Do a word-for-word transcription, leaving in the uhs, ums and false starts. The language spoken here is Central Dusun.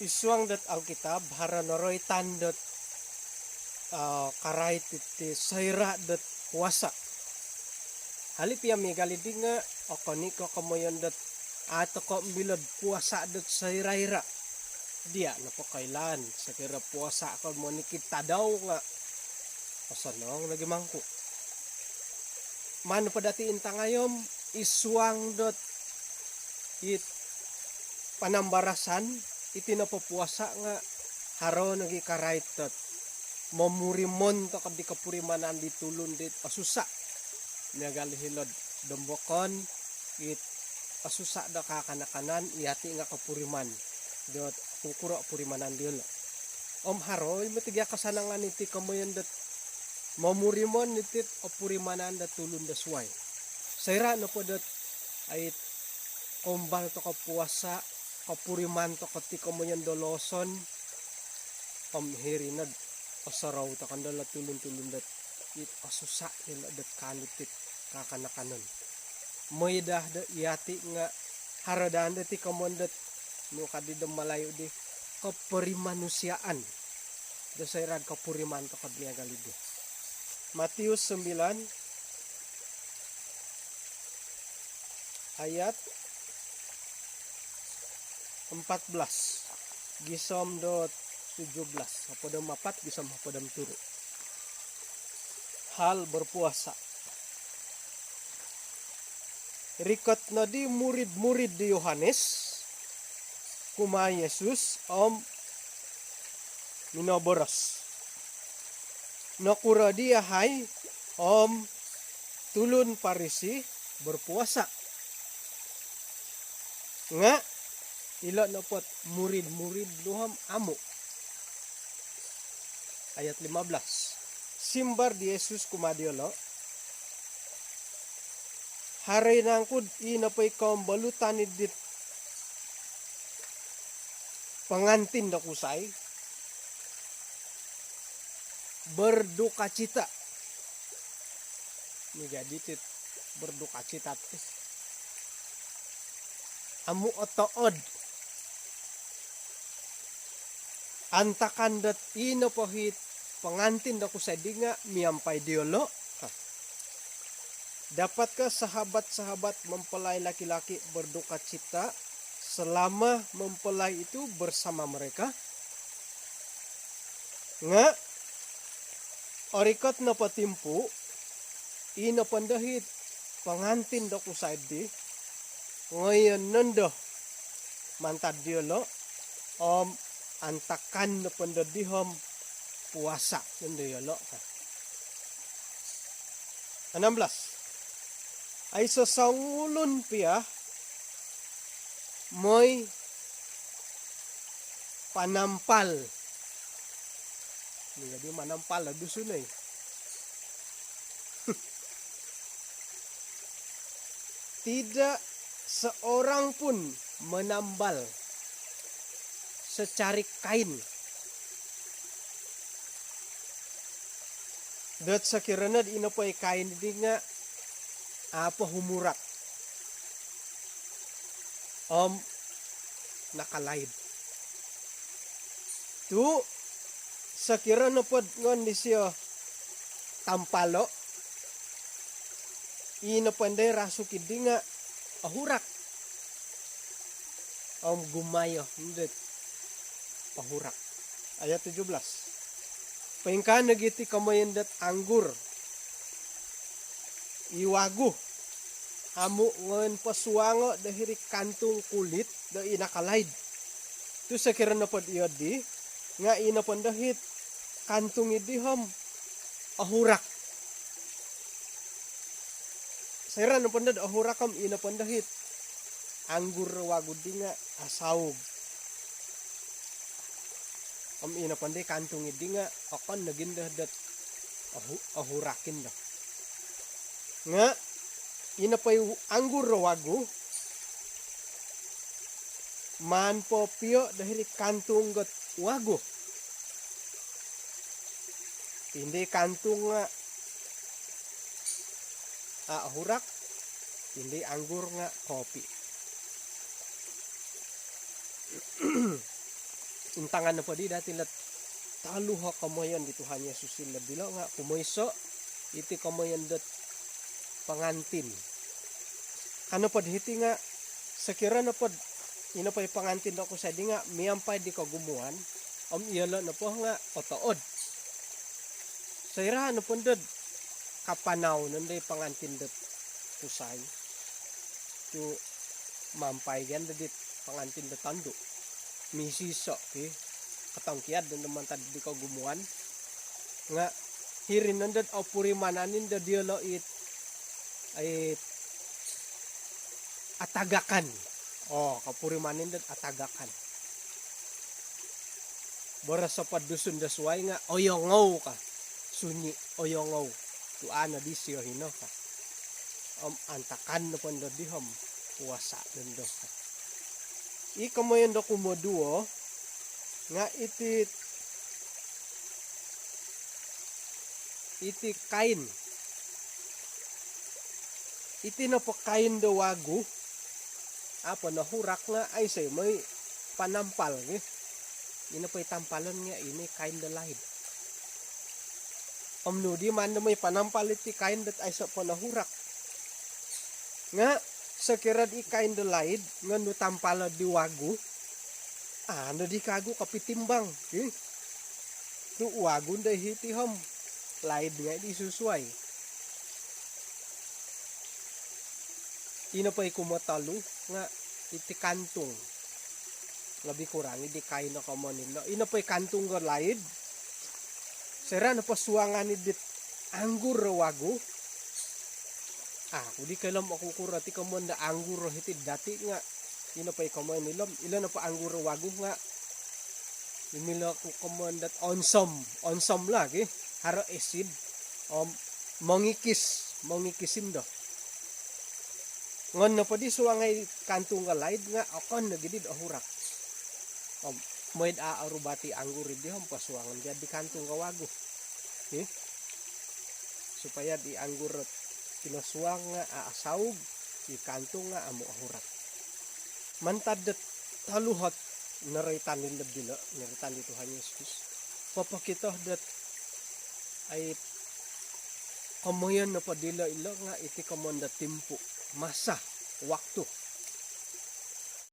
Id suang dot Alkitab, haro noroitan dot, ah, karait iti soira' dot puasa'. Hali pia miagal iddi nga' okon i' ko' komoyon dot a' toko' mbilo'd puasa' dot soira-ira'. Diya' nopo koilaan, sokiro puasa' ko monikid tadau nga' osonong nogi mangku'. Maan nopo dati' intangai om id suang dot it panambarasan, iti nopo puasa' nga' haro nogi karait dot momurimon toko' di kopurimanan di tulun dit osusa'. Miagal hilo'd Dombokon, it osusa' do kaakan-akanan, iyati' nga' kopuriman dot kukuro' purimanan diyolo'. Om haro i' moti gia kasanangan iti komoyon dot momurimon iti't opurimanan do tulun do suwai. Soira' nopo dot ait koumbal toko' puasa', kopuriman toko' ti komoyon do looson, om hiri nod osorou toko' nondo lo tulun-tulun dot it osusa' ilo' dot kaanu tit kaakan-akanon. Moi daa do iyati' nga' haro daa dati' komoyon dot nu kaddi do Malayu' di, keperimanusiaan. Do soira'd kopuriman toko'd miagal iddi. Matius sembilan ayat empat belas gisom do tujuh belas, hopod om apat gisom hopod om turu'. Hal berpuasa. Rikot noddi murid-murid di Yohanes kumaa Yesus om minoboros, "Nokuro di yahai om tulun Parisi berpuasa, nga' ilo' nopo't murid-murid nu om amu'?" Ayat lima belas. Simbar di Yesus kumaa diyolo', "Haro i' nangku'd i nopo i koombolutan iddit pongantin do kusai berdukacita?" Ni jadi tit berdukacita ti amu' otood. Antakan dot i nopo hit pongantin do kusai di nga' miampai diyolo'. Dapatkah sahabat-sahabat mempelai laki-laki berdukacita selama mempelai itu bersama mereka? Nga' orikot nopo timpu, i nopo ndo hit pongantin do kusai di, ngoyon nondo mantad diyolo' om antakan nopo ndo di om puasa' nondo iyolo'. Enam belas. Aiso songulun pia moi panampal. Jadi manampal lah Dusun oi. Tidak seorang pun menambal secarik kain. Dot sokiro nod i nopo i kain di nga' apo humurak om nakalaid. Tu' sokiro nopod ngon disio tampalo', i nopo ndoi rasuk iddi nga' ohurak om gumayo ndot ohurak. Ayat tujuh belas. Poingkaa nogi ti komoyon dot anggur i wagu, amu' ngoyon posuango' do hiri kantung kulit do i nakalaid. Tu' sokiro nopod iyo di nga' i nopo ndo hit kantung iddi om ohurak. Soira' nopo ndod ohurak om i nopo ndo hit anggur wagu di nga' asaug. Om i nopo ndo i kantung iddi nga' okon nogi ndo dot ohu-, ohurak indo. Nga' i nopo i anggur wagu maan po pio do hiri kantung dot wagu. Indi kantung nga' a' ohurak, indi anggur nga' kopi. Intangan nopo di dati lot tolu o komoyon di Tuhan Yesus ilo dilo nga kumoiso iti komoyon dot pangantin. Kano pod hiti nga sokiro nopod ino po i pangantin do kusai di nga miampai di kogumuan om iyolo nopo nga otood. Soira nopo ndod kapanau nondo i pangantin dot kusai tu mampai gia ndod it pangantin dot tondu. Misiso ki katongkiad nondo mantad di kogumuan nga hiri nondo dot opurimanan indo diolo it, it atagakan. Oh, kopurimanan indo dot atagakan. Boros nopo Dusun do suai nga oyongou ka. Sunyi, oyongou. Tu ano disio hino ka. Om antakan nopo ndo di om kuasa nondo ka. I komoyon do kumoduo nga iti, iti kain. Iti nopo kain do wagu apo nohurak nga aiso moi panampal gi. Ino po i tampalon nga ino i kain do laid. Om nu di maan do moi panampal iti kain dot aiso po nohurak. Nga sokiro i kain do laid nga nu tampalo di wagu, ano di kagu kopitimbang ki. Tu wagu ndo hiti om laid nga di susuai. Ino po i kumotolu nga iti kantung. Lebih kurang di kain o komoyon ilo. Ino po i kantung do laid. Soira nopo suangan i dit anggur do wagu. Aku di koilo om okukuro ti komoyon do anggur do hiti dati nga ino po i komoyon ilo om ilo nopo anggur do wagu nga ino ilo ku komoyon dot onsom, onsom lagi. Haro acid om mongikis, mongikis indo. Ngon nopo di suangai kantung do laid nga okon nogi di do ohurak. Om mooi do aorubati anggur di om posuangon gia di kantung do wagu. Hi. Supaya di anggur pinosuang nga aasaug, i kantung nga amu ohurak. Mantad dot tolu ot noroitan ilo dilo, noroitan di Tuhan Yesus. Popokito dot ai komoyon nopo dilo ilo nga iti komoyon do timpu, masa, waktu.